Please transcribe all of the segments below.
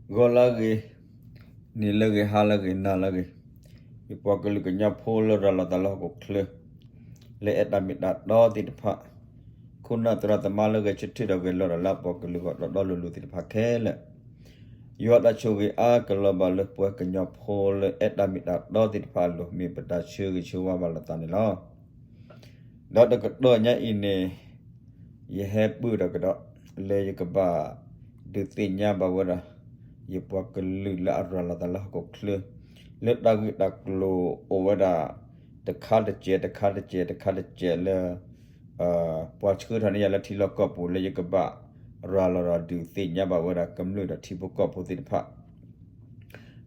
ဂီၤလၢအဂ့ၤ, နံၤလၢအဂ့ၤ, ဟါလၢအဂ့ၤ, နၤလၢအဂ့ၤ, ယပှၤကလုာ်ကညီဖိလၢရၤလီၤသးလၢဟီၣ်ခိၣ်ချၢ, လၢအဲၣ်တၢ်မ့ၢ်တၢ်တီသ့ၣ်တဖၣ်, ခိၣ်နၢ်သရၣ်သမါလၢဂဲၤဆၢထၢၣ်ဒီးဂဲၤလီၤဒီးလၢအပှၤကလုာ်ဂီၢ်ဒီဒီလိၤလိၤသ့ၣ်တဖၣ်ခဲလၢာ်, ယွၤတၢ်ဆိၣ်ဂ့ၤအါကလီၤဘၣ်လၢပှၤကညီဖိလၢအဲၣ်တၢ်မ့ၢ်တၢ်တီသ့ၣ်တဖၣ်အလိၤ မ့ၢ်ပတၢ်ဆၢဂ့ၤဆၢဝါဘၣ်လိာ်သးန့ၣ်လီၤ. ဒီးတကတီၢ်ညါအံၤန့ၣ် ယဟဲပၢၢ်ဒီးကဒီး လၢယကဘၣ်ဒုးသ့ၣ်ညါဘၣ်ဝဲဒၣ် ယပှၤကလုာ်လၢအရၤလီၤသးလၢဟီၣ်ခိၣ်ချၢ လၢတၢ်ဂ့ၢ်တၢ်ကျိၤအိၣ်ဝဲဒၣ် တခါတစဲး တခါတစဲး တခါတစဲးလၢ ပှၤဆှၢထီၣ်န့ၢ်ယၤလၢထံလီၢ်ကီၢ်ပူၤ လၢယကဘၣ်ရၤလီၤဒီးဒုးသ့ၣ်ညါဘၣ်ဝဲဒၣ်ကမျၢၢ်ဒီးထံဖိကီၢ်ဖိသ့ၣ်တဖၣ်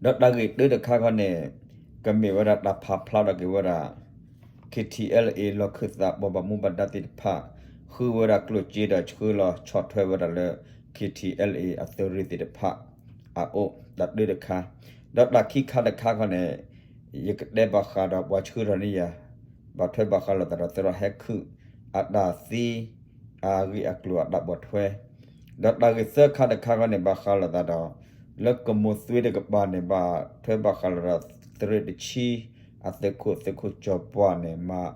ဒီးတၢ်ဂ့ၢ်တၢတခါခီန့ၣ် ကမ့ၢ်ဝဲဒၣ်တၢ်ဖးဖျါထီၣ်က့ၤဝဲဒၣ် KTLA လီၢ်ခၢၣ်သးပှၤဘၣ်မူဘၣ်ဒါသ့ၣ်တဖၣ် ဃုဝဲဒၣ်ကျိၣ်စ့ဒီးဆှၢလီၤဆီၣ်ထွဲဝဲဒၣ်လၢ KTLA အသုးရ့ၣ်သ့ၣ်တဖၣ်အအိၣ် တၢ်တၢတခါ, ဒီးတၢ်ခံခါတခါခီန့ၣ် ယကတဲဘၣ်ဃးဒီးပှၤဆှၢထီၣ်န့ၢ်ယၤ ဘၣ်ထွဲဘၣ်ဃးလိာ်သးဒီးသရၣ်ဟဲခုၣ် အတၢ်သံ အဂ့ၢ်အကျိၤအတၢ်ပိာ်ထွဲ, ဒီးတၢ်ဂ့ၢ်သၢခါတခါခီန့ၣ် ဘၣ်ဃးလိာ်သးဒီး လၢကမိၢ်သွ့တကပၤန့ၣ် ဘၣ်ထွဲဘၣ်ဃးလိာ်သး သုးရ့ၣ်တဆံ အသုးခိၣ် သုးခိၣ်စီၤပှၢ်န့ၣ် မၤ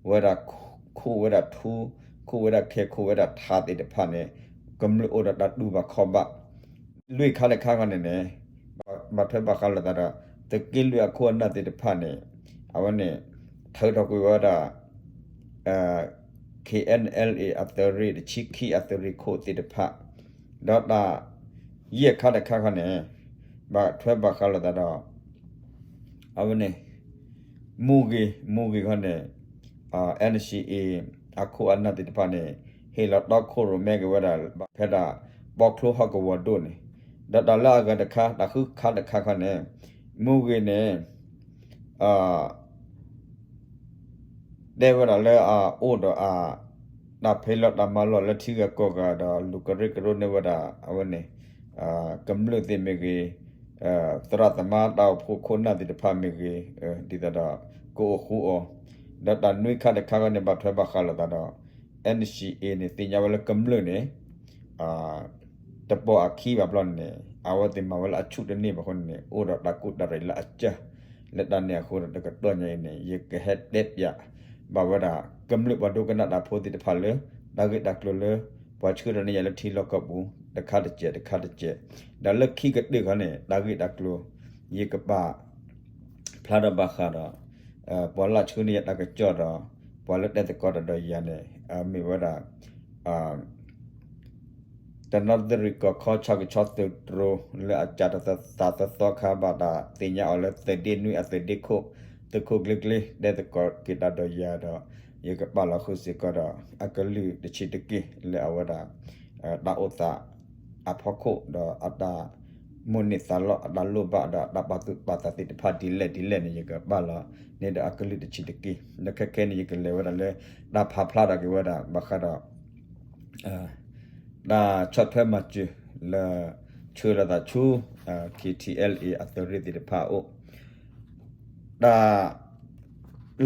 ဝဲဒၣ် ခိၣ်ဝဲဒၣ်ထူ, ခိၣ်ဝဲဒၣ်ခဲ ခိၣ်ဝဲဒၣ်ထးသ့ၣ်တဖၣ်န့ၣ် ကမျၢၢ်အိၣ်ဒီးတၢ်တူၢ်ဘၣ်ခီၣ်ဘၣ် လွံၢ်ခါတခါခီန့ၣ်န့ၣ် ဘၣ်ထွဲဘၣ်ဃးလိာ်သးဒီး သုးက့လွံၢ်အခိၣ်အနၢ်သ့ၣ်တဖၣ်န့ၣ် အဝဲန့ၣ် ထုးထီၣ်ကွံာ်ဝဲဒၣ် KNLA အသုးရ့ၣ်တဆံခံအသုးရ့ၣ်ခိၣ်သ့ၣ်တဖၣ်, ဒီးတၢ်ယဲၢ်ခါတခါခီန့ၣ် ဘၣ်ထွဲဘၣ်ဃးလိာ်သးဒီး အဝဲန့ၣ် မူဂ့ၤ မူဂ့ၤခီန့ၣ် NCA အခိၣ်အနၢ်သ့ၣ်တဖၣ်န့ၣ် ဟ့ၣ်လီၤတီခိၣ်ရိၣ်မဲက့ၤဝဲဒၣ် ဘၣ်ဖဲဒၣ် ပီချိဟီၣ်ကဝီၤဒိၣ်န့ၣ်, ဒီးတၢ်လၢအဂၤတခါ တၢ်ဃုခါတခါခီန့ၣ် မူဂ့ၤန့ၣ် တဲဝဲဒၣ်လၢအအိၣ်ဒီးအ တၢ်ဖဲလီၤတၢ်မၤလီၢ်လၢထံဂၤကီၢ်ဂၤဒီး လူၤကရၢကရိန့ၢ်ဝဲဒၣ် အဝဲန့ၣ် ကမျၢၢ်သ့ၣ်မ့ၢ်ဂ့ၤ, သရၣ်သမါတၢ်အိၣ်ဖှိၣ်ခိၣ်နၢ်သ့ၣ်တဖၣ်မ့ၢ်ဂ့ၤ, ဒ်သိးဒီး ကအိၣ်ဃူအီၤ, ဒီးတၢ်နွံခါတခါခီန့ၣ် ဘၣ်ထွဲဘၣ်ဃးလိာ်သးဒီး NCA န့ၣ် သ့ၣ်ညါဝဲလၢကမျၢၢ်န့ၣ် တပိာ်အခံဘၣ်ဘျီန့ၣ် အဝဲသ့ၣ်မၤဝဲလၢအဆူၣ်တန့ၢ်ဘၣ်အဃိန့ၣ် အိၣ်ဒီးတၢ်ကူၣ်တၢ်ရဲၣ်လၢအစၢၢ်, လၢတၢ်န့ၣ်အဃိဒီး တကတီၢ်ညါအံၤန့ၣ် ယကဟဲတဲပၠးဘၣ်ဝဲဒၣ် ကမျၢၢ်ပှၤဒိကနၣ်တၢ်ဖိသ့ၣ်တဖၣ်လၢ တၢ်ဂ့ၢ်တၢ်ကျိၤလၢ ပှၤဆှၢထီၣ်န့ၢ်ယၤလၢထံလီၢ်ကီၢ်ပူၤ တခါတစဲး တခါတစဲး, ဒီးလၢခံကတၢၢ်ခီန့ၣ် တၢ်ဂ့ၢ်တၢ်ကျိၤ ယကပာ်ဖျါထီၣ်ဘၣ်ဃးဒီး ပှၤလၢအဆှၢန့ၢ်ယၤတၢ်ကစီၣ်ဒီး ပှၤလၢတဲသကိးတၢ်ဒီးယၤန့ၣ် မ့ၢ်ဝဲဒၣ် တနီသရံၣ်ကီၢ်ခီ ဆၣ်ကဆီသုးတြိၤ လၢအစးထီၣ်သးသီသီခါ ဘၣ်တၢ်သ့ၣ်ညါအီၤလၢသုးဒ့နွံအသုးဒ့ခိၣ် သုးခိၣ်ကျ့ကျ့ တဲသကိးက့ၤတၢ်ဒီးယၤဒီး ယကပာ်လီၤဃုာ်စ့ၢ်ကီးဒီး အကလုၢ်တဆံးတက့ၢ် လၢအဝဲဒၣ် တၢ်အိၣ်သးအဖီခိၣ် ဒီးအတၢ်မိၣ်န့ၢ်သးလီ အတၢ်လိၣ်ဘၣ် ဒီးအတၢ်ပာ်သူၣ်ပာ်သးသ့ၣ်တဖၣ်ဒ်လဲၣ်ဒ်လဲၣ်န့ၣ် ယကပာ်လီၤန့ၢ်ဒီးအကလုၢ်တဆံးတက့ၢ်. ဒီးခဲခဲန့ၣ် ယကလဲၤဝဲဒၣ်လၢ တၢ်ဖးဖျါထီၣ်က့ၤဝဲဒၣ် ဘၣ်ဃးဒီး တၢ်ဆီၣ်ထွဲမၤစၢၤလၢ ဆှၢလီၤသးဆူ KTLA အသုးရ့ၣ်သ့ၣ်တဖၣ်အအိၣ် တၢ်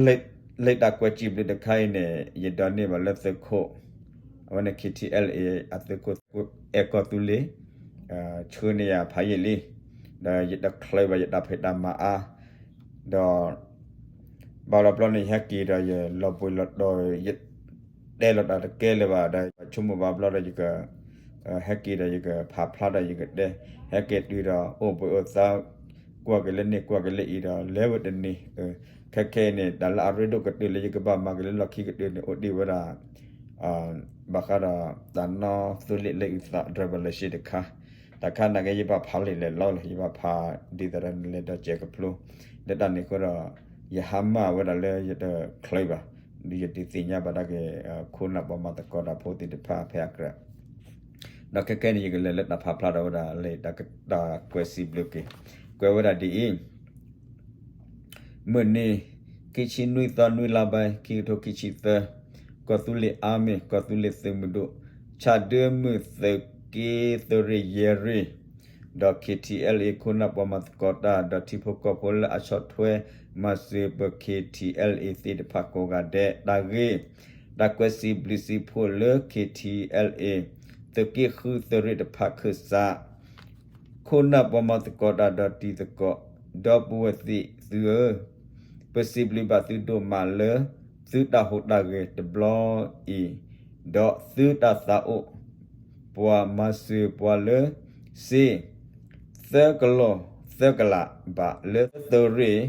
လၢတၢ်ကွဲးစံးဘျုးတခါအံၤန့ၣ် ယဒိးန့ၢ်ဘၣ်လၢသုးခိၣ် အဝဲန့ၣ် KTLA အသုးခိၣ် အဲၣ်ကီၢ်သူလ့ၤ ဆှၢန့ၢ်ယၤဖးယံာ်လံ ဒီးယတချုးဘၣ်ယတၢ်ဖံးတၢ်မၤအါ ဒီး ဘၣ်လီၤဘျီန့ၣ် ယဟဲက့ၤဒီးယလီၤဘှံးလီၤတီၤ ယတဲလီၤတၢ်တကဲလၢၤဘၣ်ဒီး ယဆိကမိၣ်ဘၣ်ဘျီဒီးယက ဟဲက့ၤဒီးယကဖးဖျါဒီးယကတဲ ဟဲက့ၤတုၤဒီးအိၣ်ဘှံးအိၣ်သါ ကွၢ်က့ၤလၢန့ၣ်ကွၢ်က့ၤလၢအံၤဒီး လဲၤဝဲတနံၤ ခဲခဲအံၤန့ၣ် တၢ်လၢအရ့ဒိၣ်ကတၢၢ်လၢယကဘၣ်မၤက့ၤလၢလီၢ်ခံကတၢၢ်န့ၣ် အိၣ်ဒံးဝဲဒၣ် ဘၣ်ဃးဒီးတၢ်နီၣ်သိလ့ၣ်လၢအုၣ်သး driver license တခါ တၢ်ခါနာ်က့ ယဘၣ်ဖးလံာ်လဲၣ်လီၤလီၤ ယဘၣ်ဖးဒ်သိးဒီးနလဲၤဒီးစဲးကဖျိ လၢတၢ်န့ၣ်အဃိဒီး ယဟါမၢ်ဝဲဒၣ်လၢယတချုးဘၣ် ဒီးယဒုးသ့ၣ်ညါဘၣ်ဒၣ်က့ၤ ခိၣ်နၢ်ပှၤမၤသကိးတၢ်ဖိသ့ၣ်တဖၣ်ဖဲအကြၢး ဒီးခဲခဲန့ၣ် ယကလဲၤလၢတၢ်ဖးဖျါထီၣ်ဝဲဒၣ်လၢ တၢ်ကွဲးစံးဘျုးက့ၤ ကွဲးဝဲဒၣ်ဒ်အံၤ မုၢ်နံၤ ခံဆံနွံသီ နွံလါဘဲ ခံကထိခံဆံသၢ ကီၢ်သူလ့ၤအါမ့ၢ် ကီၢ်သူလ့ၤသုးမုၢ်ဒိၣ် ဆၣ်ဒၢမုၢ်သုးက့သုးရ့ၣ်ယဲၢ်ရ့ၣ် ဒီး KTLA ခိၣ်နၢ်ပှၤမၤသကိးတၢ် ဒီးထံဖိကီၢ်ဖိလၢအဆီၣ်ထွဲ မၤစၢၤပ KTLA သ့ၣ်တဖၣ်ကိးဂၤဒဲး တၢ်ဂ့ၢ် တၢ်ကွဲးစံးဘျုးစံးဖှိၣ်လၢ KTLA သုးက့ဃုသုးရ့ၣ်တဖၣ်ခၢၣ်စး ခိၣ်နၢ်ပှၤမၤသကိးတၢ်ဒီးတံၤသကိး ဒီပုၢ်ဝဲၢ်သ့ၣ်သုဧၢ, ပစံးဘျုးဘၣ်သုဒိၣ်မးလၢ သုတၢ်ဟူးတၢ်ဂဲၤတဘျီအံၤ, ဒီးသုတၢ်သးအိၣ် ပှၤမၤစၢၤပှၤလၢ စ့ သၢကလီၢ်သၢကလးဘး လၢသုးရ့ၣ်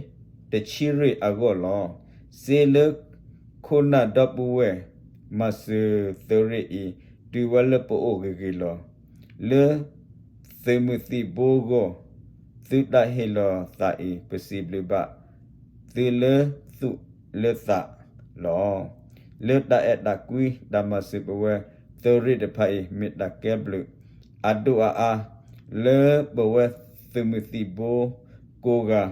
တဆံရ့ၣ်အဂီၢ်လီၤ. စ့လၢခိၣ်နၢ်ဒီပုၢ်ဝဲၢ် မၤစၢၤသုးရ့ၣ်အံၤ တုၤဝဲလၢပအိၣ်ဂ့ၤဂ့ၤလီၤ. လၢသုးမုၢ်သံၣ်ဘိအဂီၢ် သုတၢ်ဟ့ၣ်လီၤသးအံၤ ပစံးဘျုးဘၣ်သုလၢသူၣ်လၢသးလီၤ. လၢတၢ်အဲၣ်တၢ်ကွံတၢ်မၤစၢၤပဝဲသုးရ့ၣ်တဖၣ်အံၤ မ့ၢ်တၢ်ကဲဘျုးအဒိၣ်အါအါ လၢပဝဲသုးမုၢ်သံၣ်ဘိကိးဂၤ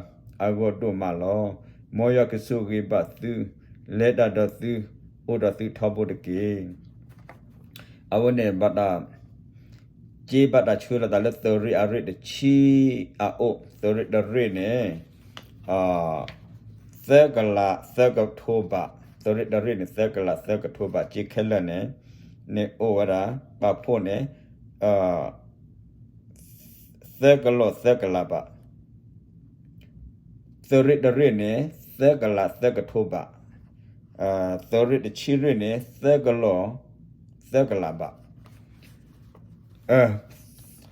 အဂီၢ်ဒိၣ်မးလီၤ. မ်ယွၤကဆိၣ်ဂ့ၤဘၣ်သု, လဲၤတၢ်ဒီးသု, အိၣ်ဒီးသုထီဘိတက့ၢ်. အဝဲန့ၣ်ဘၣ်တၢ် က့ဘၣ်တၢ်ဆှၢလီၤသးလၢသုးရ့ၣ်အရ့ၣ်တဆံအအိၣ်, သုးရ့ၣ်တရ့ၣ်န့ၣ် သၢကလးသၢကထိဘး, သုးရ့ၣ်တရ့ၣ်န့ၣ် သၢကလးသၢကထိဘး, က့ခဲလၢာ်န့ၣ် န့ၣ်အိၣ်ဝဲဒၣ် ပာ်ဖှိၣ်န့ၣ် သၢကလီၢ်သၢကလးဘး, သုးရ့ၣ်တရ့ၣ်န့ၣ် သၢကလးသၢကထိဘး, သုးရ့ၣ်တဆံရ့ၣ်န့ၣ် သၢကလီၢ်သၢကလးဘး.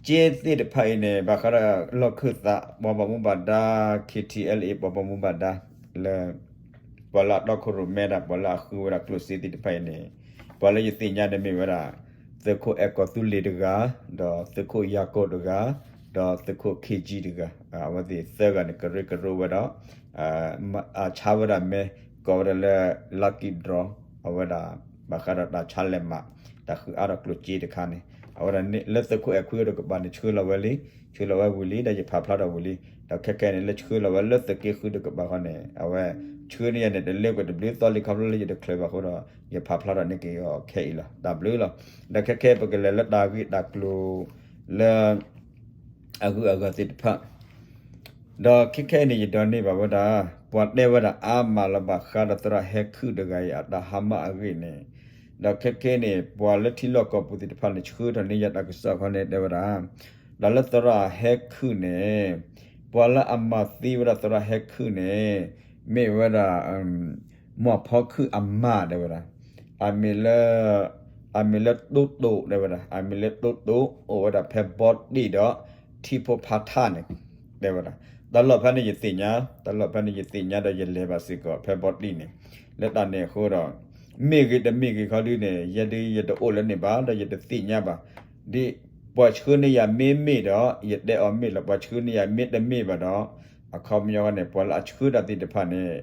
က့သ့ၣ်တဖၣ်အံၤန့ၣ် ဘၣ်ဃးဒီးလီၢ်ခၢၣ်သး ပှၤဘၣ်မူဘၣ်ဒါ ခ့ထံအဲလ်အ့ ပှၤဘၣ်မူဘၣ်ဒါ လၢ ပှၤလၢအတီခိၣ်ရိၣ်မဲဒၣ် ပှၤလၢအဃုဝဲဒၣ်ကျိၣ်စ့သ့ၣ်တဖၣ်အံၤန့ၣ် ပှၤလၢယသ့ၣ်ညါန့ၣ်မ့ၢ်ဝဲဒၣ် သုးခိၣ်အဲၣ်ကီၢ်သူလ့ၤတဂၤ, ဒီးသုးခိၣ်ယၤကိာ်တဂၤ, ဒီးသုးခိၣ်ခ့ကၠံတဂၤ, အဝဲသ့ၣ်သၢဂၤန့ၣ် ကရၢကရိဝဲဒီး အဆါဝဲဒၣ်မဲ ကိးဝဲဒၣ်လၢ lucky draw အဝဲဒၣ် ဘၣ်ဃးဒီးတၢ်ဆါလဲၤမး တၢ်ဃုအါထီၣ်ကျိၣ်စ့တခါန့ၣ် အဝဲဒၣ်လၢသုးခိၣ်အဲၣ်ခွံအိၣ်တကပၤန့ၣ် ဆှၢလီၤဝဲလံ, ဆှၢလီၤဝဲဝံၤလံ ဒီးယဖးဖျါထီၣ်ဝံၤလံ, ဒီးခဲခဲန့ၣ် လၢဆှၢလီၤဝဲလၢသုးက့ဃုတကပၤဃီန့ၣ် အဝဲ ဆှၢန့ၢ်ယၤန့ၣ် တလၢကွံာ်တဘျုးသီလံ ခီဖျိလၢယတချုးဘၣ်အဃိဒီး ယဖးဖျါထီၣ်န့ၢ်က့ၤအီၤခဲအံၤလီၤ. တၢ်ဘျုးလီၤ. ဒီးခဲခဲပကလဲၤလၢတၢ်ဂ့ၢ်တၢ်ကျိၤလၢ အဂုၤအဂၤသ့ၣ်တဖၣ် ဒီးခဲခဲအံၤန့ၣ် ယဒိးန့ၢ်ဘၣ်ဝဲဒၣ် ပှၤတဲဝဲဒၣ်အါမးလၢဘၣ်ဃးဒီးသရၣ်ဟဲခုၣ်တဂၤအံၤ အတၢ်ဟါမၢ်အဂ့ၢ်န့ၣ်, ဒီးခဲခဲန့ၣ် ပှၤလၢထံလီၢ်ကီၢ်ပူၤသ့ၣ်တဖၣ်န့ၣ် ဆှၢထီၣ်န့ၢ်ယၤတၢ်ကစီၣ်ခီန့ၣ် တဲဝဲဒၣ် ဒီးလၢသရၣ်ဟဲခုၣ်န့ၣ် ပှၤလၢအမၤသံဝဲဒၣ်သရၣ်ဟဲခုၣ်န့ၣ် မ့ၢ်ဝဲဒၣ် မီၢ်ဖီခုၣ်အမါ တဲဝဲဒၣ် အမံၤလၢ အမံၤလၢတိတိ တဲဝဲဒၣ် အမံၤလၢတိတိ အိၣ်ဝဲဒၣ်ဖဲဘီတံၢ်ဒီး ထံဖိဖးထၣ်န့ၣ် တဲဝဲဒၣ် တၢ်လီၢ်ဖဲန့ၣ်ယသ့ၣ်ညါ, တၢ်လီၢ်ဖဲန့ၣ်ယသ့ၣ်ညါဒီးယလဲၤဘၣ်စ့ၢ်ကီး ဖဲဘီတံၢ်န့ၣ် လၢတၢ်န့ၣ်အဃိဒီး မ့ၢ်ဂ့ၤတမ့ၢ်ဂ့ၤခီဒုန့ၣ် ယဲဒုးယတအိၣ်လၢန့ၣ်ဘၣ် ဒီးယတသ့ၣ်ညါဘၣ် ဒ်ပှၤဆှၢန့ၢ်ယၤမ့မ့ၢ်ဒီး ယတဲအီၤမ့ၢ်လီၤ ပှၤဆှၢန့ၢ်ယၤမ့တမ့ၢ်ဘၣ်ဒီး အခီပညီန့ၣ် ပှၤလၢအဆှၢတၢ်သ့ၣ်တဖၣ်န့ၣ်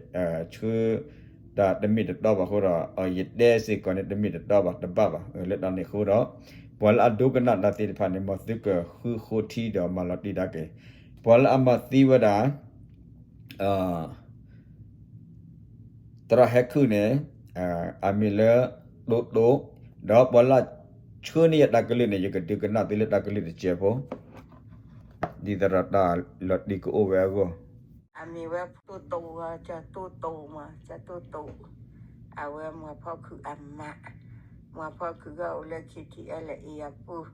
ဆှၢတၢ်တမ့ၢ်တတီဘၣ်အဃိဒီး ယတဲစ့ၢ်ကီးန့ၣ်တမ့ၢ်တတီဘၣ် တဘၣ်ဘၣ် လၢတၢ်န့ၣ်အဃိဒီး ပှၤလၢအဒိကနၣ်တၢ်သ့ၣ်တဖၣ်န့ၣ် မ်သုကဃုဃိထံဒီးမၤလီၤတံၢ်ဒါက့ၤ ပှၤလၢအမၤသံဝဲဒၣ် သရၣ်ဟဲခုၣ်န့ၣ် အမံၤလၢတိတိ ဒီးပှၤလၢဆှၢန့ၢ်ယၤတၢ်ကလုၢ်န့ၣ် ယကဒုးကနၣ်သုလၢတၢ်ကလုၢ်တစဲးဖိ ဒ်သိးဒီးတၢ်လီၤတံၢ်ကအိၣ်ဝဲအဂီၢ် အမံၤဝဲတိတိ ကၠီတိတိမး ကၠီတိတိ အဝဲမီၢ်ဖီခုၣ်အမါ မီၢ်ဖီခုၣ်ဂီၢ်အိၣ်လၢ ခ့ထံအဲလ်အ့ အပူၤ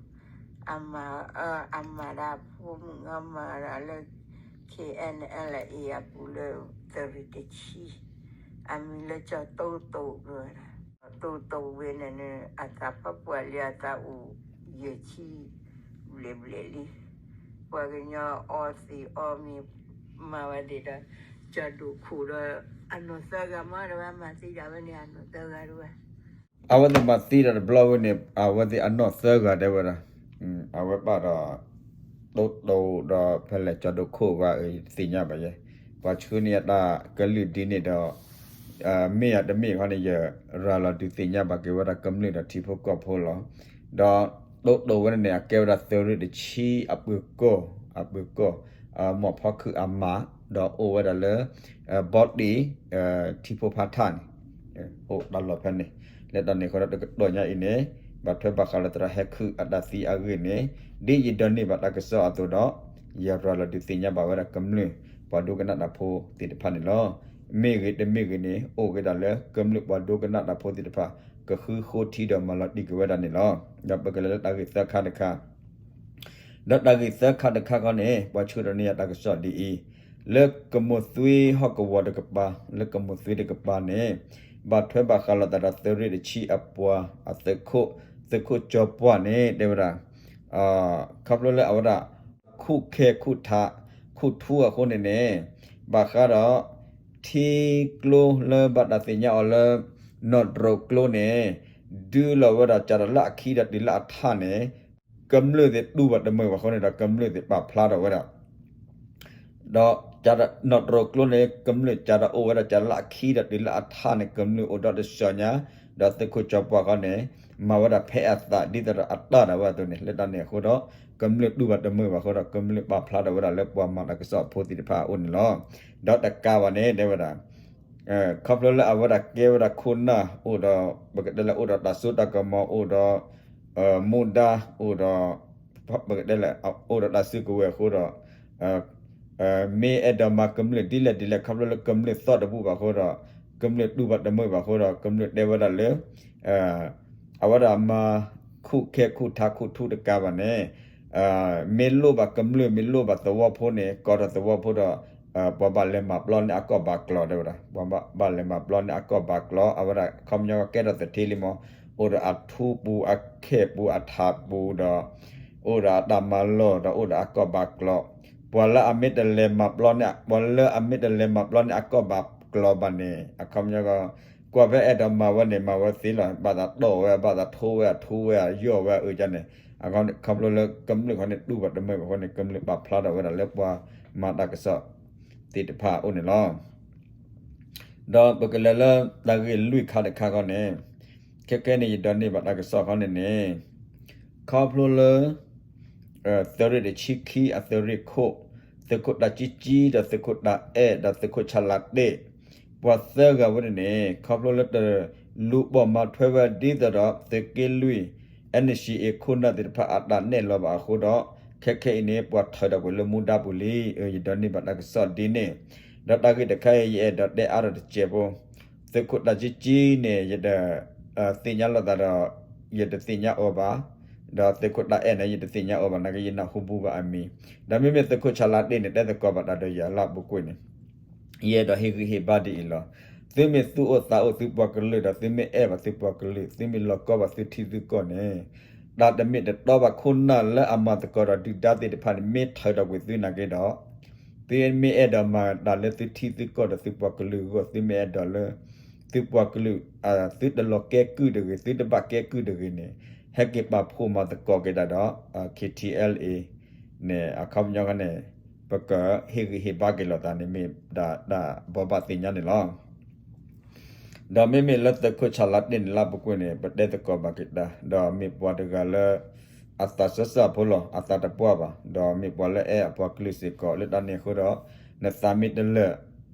အမၤ အမၤဒၣ်ဖိမုၣ်ဂီၢ်မၤဒၣ်လၢ ခ့အဲလ်အ့ အပူၤလၢ သရ့ၣ်တဆံ အမံၤလၢကၠီတိတိ ဝဲဒၣ် တိတိဝဲန့ၣ်န့ၣ် အသးဖီပှၢ်လံ အသးအိၣ်ယဲၢ်ဆံဘျဲၣ်ဘျဲၣ်လံ ပှၤကညီအီသံးအီမံၤ မၤဝဲဒၣ်ဒီး ကၠီဒိၣ်ခိၣ်ဒီး အနီၢ်သၢဂၤမး တဝဲမၤသံဒၣ်ဝဲန့ၣ် အနီၢ်သၢဂၤတဝဲ အဝဲသ့ၣ်မၤသံဒီးတဘျီဝဲန့ၣ် အဝဲသ့ၣ်အနီၢ်သၢဂၤတဲဝဲဒၣ် အဝဲပာ်ဒီး တိတိဒီးဖဲလဲၣ်ကၠီဒိၣ်ခိၣ်ဂၤအံၤ တသ့ၣ်ညါဘၣ်ယဲ ပှၤဆှၢန့ၢ်ယၤတၢ်ကလုၢ်ဒ်န့ၣ်ဒီး မ့ၢ်ယၤတမ့ၢ်ခီန့ၣ် ယရၤလီၤဒုးသ့ၣ်ညါဘၣ်က့ၤဝဲဒၣ်ကမျၢၢ်ဒီးထံဖိကီၢ်ဖိလီၤ. ဒီးတိတိဝဲန့ၣ်န့ၣ် အကဲဝဲဒၣ်သရ့ၣ်တဆံအပၢၤကီၢ် အပၢၤကီၢ် မီၢ်ဖီခုၣ်အမါ ဒီးအိၣ်ဝဲဒၣ်လၢ ဘီတံၢ် ထံဖိဖးထၣ်န့ၣ် အိၣ်တၢ်လီၢ်ဖဲန့ၣ် လၢတၢ်န့ၣ်အဃိဒီးတကတီၢ်ညါအံၤန့ၣ် ဘၣ်ထွဲဘၣ်ဃးလၢသရၣ်ဟဲခုၣ်အတၢ်သံအဂ့ၢ်န့ၣ် ဒ်ယဒိးန့ၢ်ဘၣ်တၢ်ကစီၣ်အသိးဒီး ယရၤလီၤဒုးသ့ၣ်ညါဘၣ်ဝဲဒၣ်ကမျၢၢ် ပှၤဒိကနၣ်တၢ်ဖိသ့ၣ်တဖၣ်န့ၣ်လီၤ. မ့ၢ်ဂ့ၤတမ့ၢ်ဂ့ၤန့ၣ် အိၣ်က့ၤဒၣ်လၢကမျၢၢ်ပှၤဒိကနၣ်တၢ်ဖိသ့ၣ်တဖၣ် ကဃုဃိထံဒီးမၤလီၤတံၢ်က့ၤဝဲဒၣ်န့ၣ်လီၤ. ဒီးပကလဲၤလၢတၢ်ဂ့ၢ်သၢခါတခါ ဒီးတၢ်ဂ့ၢ်သၢခါတခါခီန့ၣ် ပှၤဆှၢထီၣ်န့ၢ်ယၤတၢ်ကစီၣ်ဒ်အံၤ, လၢကမိၢ်သွ့ဟီၣ်ကဝီၤတကပၤ, လၢကမိၢ်သွ့တကပၤန့ၣ် ဘၣ်ထွဲဘၣ်ဃးလိာ်သးဒီးသုးရ့ၣ်တဆံအပှၤအသုးခိၣ်, သုးခိၣ်ကၠီပှၢ်န့ၣ် တဲဝဲဒၣ် ခီဖျိလၢအဝဲဒၣ် ခူၣ်ခဲခူၣ်ထး ခူၣ်ထူအဃိန့ၣ်န့ၣ် ဘၣ်ဃးဒီး ထံကျိလၢဘၣ်တၢ်သ့ၣ်ညါအီၤလၢ နီၣ်တြိၤကျိန့ၣ် ဒုးလီၤဝဲဒၣ်ကးဒီးလၢအခံဒီးတုၤလၢအထးန့ၣ် ကမျၢၢ်သ့ၣ်တူၢ်ဘၣ်တမုာ်ဘၣ်အဃိန့ၣ်ဒီး ကမျၢၢ်သ့ၣ်ပာ်ဖျါထီၣ်ဝဲဒၣ် ဒီးကးဒီးနီၣ်တြိၤကျိန့ၣ် ကမျၢၢ်ကးဒီးအိၣ်ဝဲဒၣ်ကးလၢအခံဒီးတုၤလၢအထးန့ၣ် ကမျၢၢ်အိၣ်ဒီးတစှၤညါ, ဒီးသုးခိၣ်ကၠီပှၢ်ဃီန့ၣ် မၤဝဲဒၣ်ဖဲအသးဒ်သိးဒီးအတၢ်ဒၣ်ဝဲအသိးန့ၣ် လၢတၢ်န့ၣ်အဃိဒီး ကမျၢၢ်တူၢ်ဘၣ်တမုာ်ဘၣ်အဃိဒီး ကမျၢၢ်ပာ်ဖျါထီၣ်ဝဲဒၣ်လၢပှၤမၤတၢ်ကစီၣ်အဖိသ့ၣ်တဖၣ်အအိၣ်န့ၣ်လီၤ. ဒီးတကးဘၣ်န့ၣ် တဲဝဲဒၣ် ခီဖျိလၢအဝဲဒၣ်ကဲဝဲဒၣ်ခိၣ်နၢ်အိၣ်ဒီး ပကတဲလၢအိၣ်ဒီးတၢ်စိတၢ်ကမီၤအိၣ်ဒီး မူဒါအိၣ်ဒီး ပကတဲလၢ အိၣ်ဒီးတၢ်စုကဝဲၤအဃိဒီး မ့ၢ်အဲၣ်ဒိးမၤကမျၢၢ်ဒ်လဲၣ်ဒ်လဲၣ် ခီဖျိလၢကမျၢၢ်သီၣ်တဘူၣ်ဘၣ်အဃိဒီး ကမျၢၢ်တူၢ်ဘၣ်တမုာ်ဘၣ်အဃိဒီး ကမျၢၢ်တဲဝဲဒၣ်လၢ အဝဲဒၣ်မၤခူၣ်ခဲခူၣ်ထးခူၣ်ထူတကးဘၣ်န့ၣ် မ့ၢ်လိၣ်ဘၣ်ကမျၢၢ် မ့ၢ်လိၣ်ဘၣ်သဝီဖိန့ၣ် ကီဒီးသဝီဖိဒီး ပှၤဘၣ်လဲၤမၤပျီန့ၢ်အကီၢ်ဘၣ်ကျီၤ တဲဝဲဒၣ် ပှၤဘၣ်လဲၤမၤပျီန့ၢ်အကီၢ်ဘၣ်ကျီၤ အဝဲဒၣ်ခီပညီကကဲထီၣ်သထ့လံမး အိၣ်ဒီးအထူပူၤအခဲပူၤအထးပူၤဒီး အိၣ်ဒီးအတၢ်မၤလီၢ်ဒီးအိၣ်ဒီးအကီၢ်ဘၣ်ကျီၤ ပှၤလၢအမ့ၢ်တလဲၤမၤပျီန့ၢ် ပှၤလၢအမ့ၢ်တလဲၤမၤပျီန့ၢ်အကီၢ်ဘၣ်ကျီၤဘၣ်န့ၣ် အခီပညီ ကွၢ်ဖဲအဲၣ်ဒိးမၤဝဲန့ၣ် မၤဝဲသ့လီၤ ဘၣ်သးတီၢ်ဝဲ ဘၣ်သးထိဝဲ အထူဝဲ အယီၢ်ဝဲ အအၢကန့ၣ် အခီပညီ ကမျၢၢ်ခီန့ၣ် တူၢ်ဘၣ်တမုာ်ဘၣ်အဃိန့ၣ် ကမျၢၢ်ပာ်ဖျါထီၣ်ဝဲဒၣ်လၢပှၤမၤတၢ်ကစီၣ်သ့ၣ်တဖၣ်အအိၣ်န့ၣ်လီၤ. ဒီးပကလဲၤလၢတၢ်ဂ့ၢ်လွံၢ်ခါတခါခီန့ၣ် ခဲခဲန့ၣ် ယဒိးန့ၢ်ဘၣ်တၢ်ကစီၣ်ခီန့ၣ်န့ၣ် ခီဖျိလၢ သုးရ့ၣ်တဆံခံအသုးရ့ၣ်ခိၣ် သုးခိၣ်တၢ်ကံကံ ဒီးသုးခိၣ်တၢ်အဲၣ် ဒီးသုးခိၣ်ဆၣ်လးတ့ၣ် ပှၤသၢဂၤဝဲန့ၣ်န့ၣ် ခီဖျိလၢတလူၤပိာ်မၤထွဲဝဲဒ်သိးဒီး သုးက့လွံၢ် NCA ခိၣ်နၢ်သ့ၣ်တဖၣ်အတၢ်နဲၣ်လီၤဘၣ်အဃိဒီး ခဲခဲအံၤန့ၣ် ပှၤထၢထီၣ်ကွံာ်လၢမူဒါပူၤလံ ယဒိးန့ၢ်ဘၣ်တၢ်ကစီၣ်ဒ်န့ၣ် ဒီးတၢ်ဂ့ၢ်တခါအံၤ ယအဲၣ်ဒိးတဲအါထီၣ်တစဲးဖိ သုးခိၣ်တၢ်ကံကံန့ၣ် ယတ သ့ၣ်ညါလိာ်သးဒီး ယတသ့ၣ်ညါအီၤဘၣ်, ဒီးသုးခိၣ်တၢ်အဲၣ်န့ၣ် ယတသ့ၣ်ညါအီၤဘၣ် နာ်က့ယနၢ်ဟူဘူဘၣ်အမံၤ, ဒီးမ့မ့ၢ်သုးခိၣ်ဆၣ်လးတ့ၣ်န့ၣ် တဲသကိးဘၣ်တၢ်ဒီးယၤလၢအပူၤကွံာ်န့ၣ် ယအဲၣ်ဒိးဟ့ၣ်ဂံၢ်ဟ့ၣ်ဘါဒ်အံၤလီၤ. သုမ့ၢ်သူၣ်အိၣ်သးအိၣ်သုပှၤကလုာ်ဒီး သုမ့ၢ်အဲၣ်ဘၣ်သုပှၤကလုာ် သုမ့ၢ်လီၤကီဘၣ်သုထံသုကီၢ်န့ၣ် တၢ်တမ့ၢ်တတီဘၣ်ခိၣ်နၢ်လၢအမၤသကိးဒီးဒုၣ်ဒါသ့ၣ်တဖၣ်န့ၣ် မ့ၢ်ထၢထီၣ်ကွံာ်သုနာ်က့ဒီး သုမ့ၢ်အဲၣ်ဒိးမၤတၢ်လၢသုထံသုကီၢ်ဒီးသုပှၤကလုာ်အဂီၢ် သုမ့ၢ်အဲၣ်ဒိးလၢ သုပှၤကလုာ် သုတလီၤကဲကုၢ်တဂ့ၤ သုတဘၣ်ကဲကုၢ်တဂ့ၤန့ၣ် ဟဲက့ၤပာ်ဖှိၣ်မၤသကိးက့ၤတၢ်ဒီး KTLA န့ၣ် အခီပညီန့ၣ် ပကဟ့ၣ်ဂံၢ်ဟ့ၣ်ဘါက့ၤလိာ်သးန့ၣ် မ့ၢ်ဒၣ်တၢ်ဘိးဘၣ်သ့ၣ်ညါန့ၣ်လီၤ. ဒီးမ့မ့ၢ်လၢသုးခိၣ်ဆၣ်လးတ့ၣ်န့ၣ်လၢအပူၤကွံာ်န့ၣ် ပတဲသကိးဘၣ်က့ၤတၢ် ဒီးမ့ၢ်ပှၤတဂၤလၢ အသးစၢ်စၢ်ဖိလီၤ အသးတပှၢ်ဘၣ် ဒီးမ့ၢ်ပှၤလၢအဲၣ်အပှၤကလုာ်စ့ၢ်ကီး လၢတၢ်န့ၣ်အဃိဒီး နသးမ့ၢ်တလၢာ်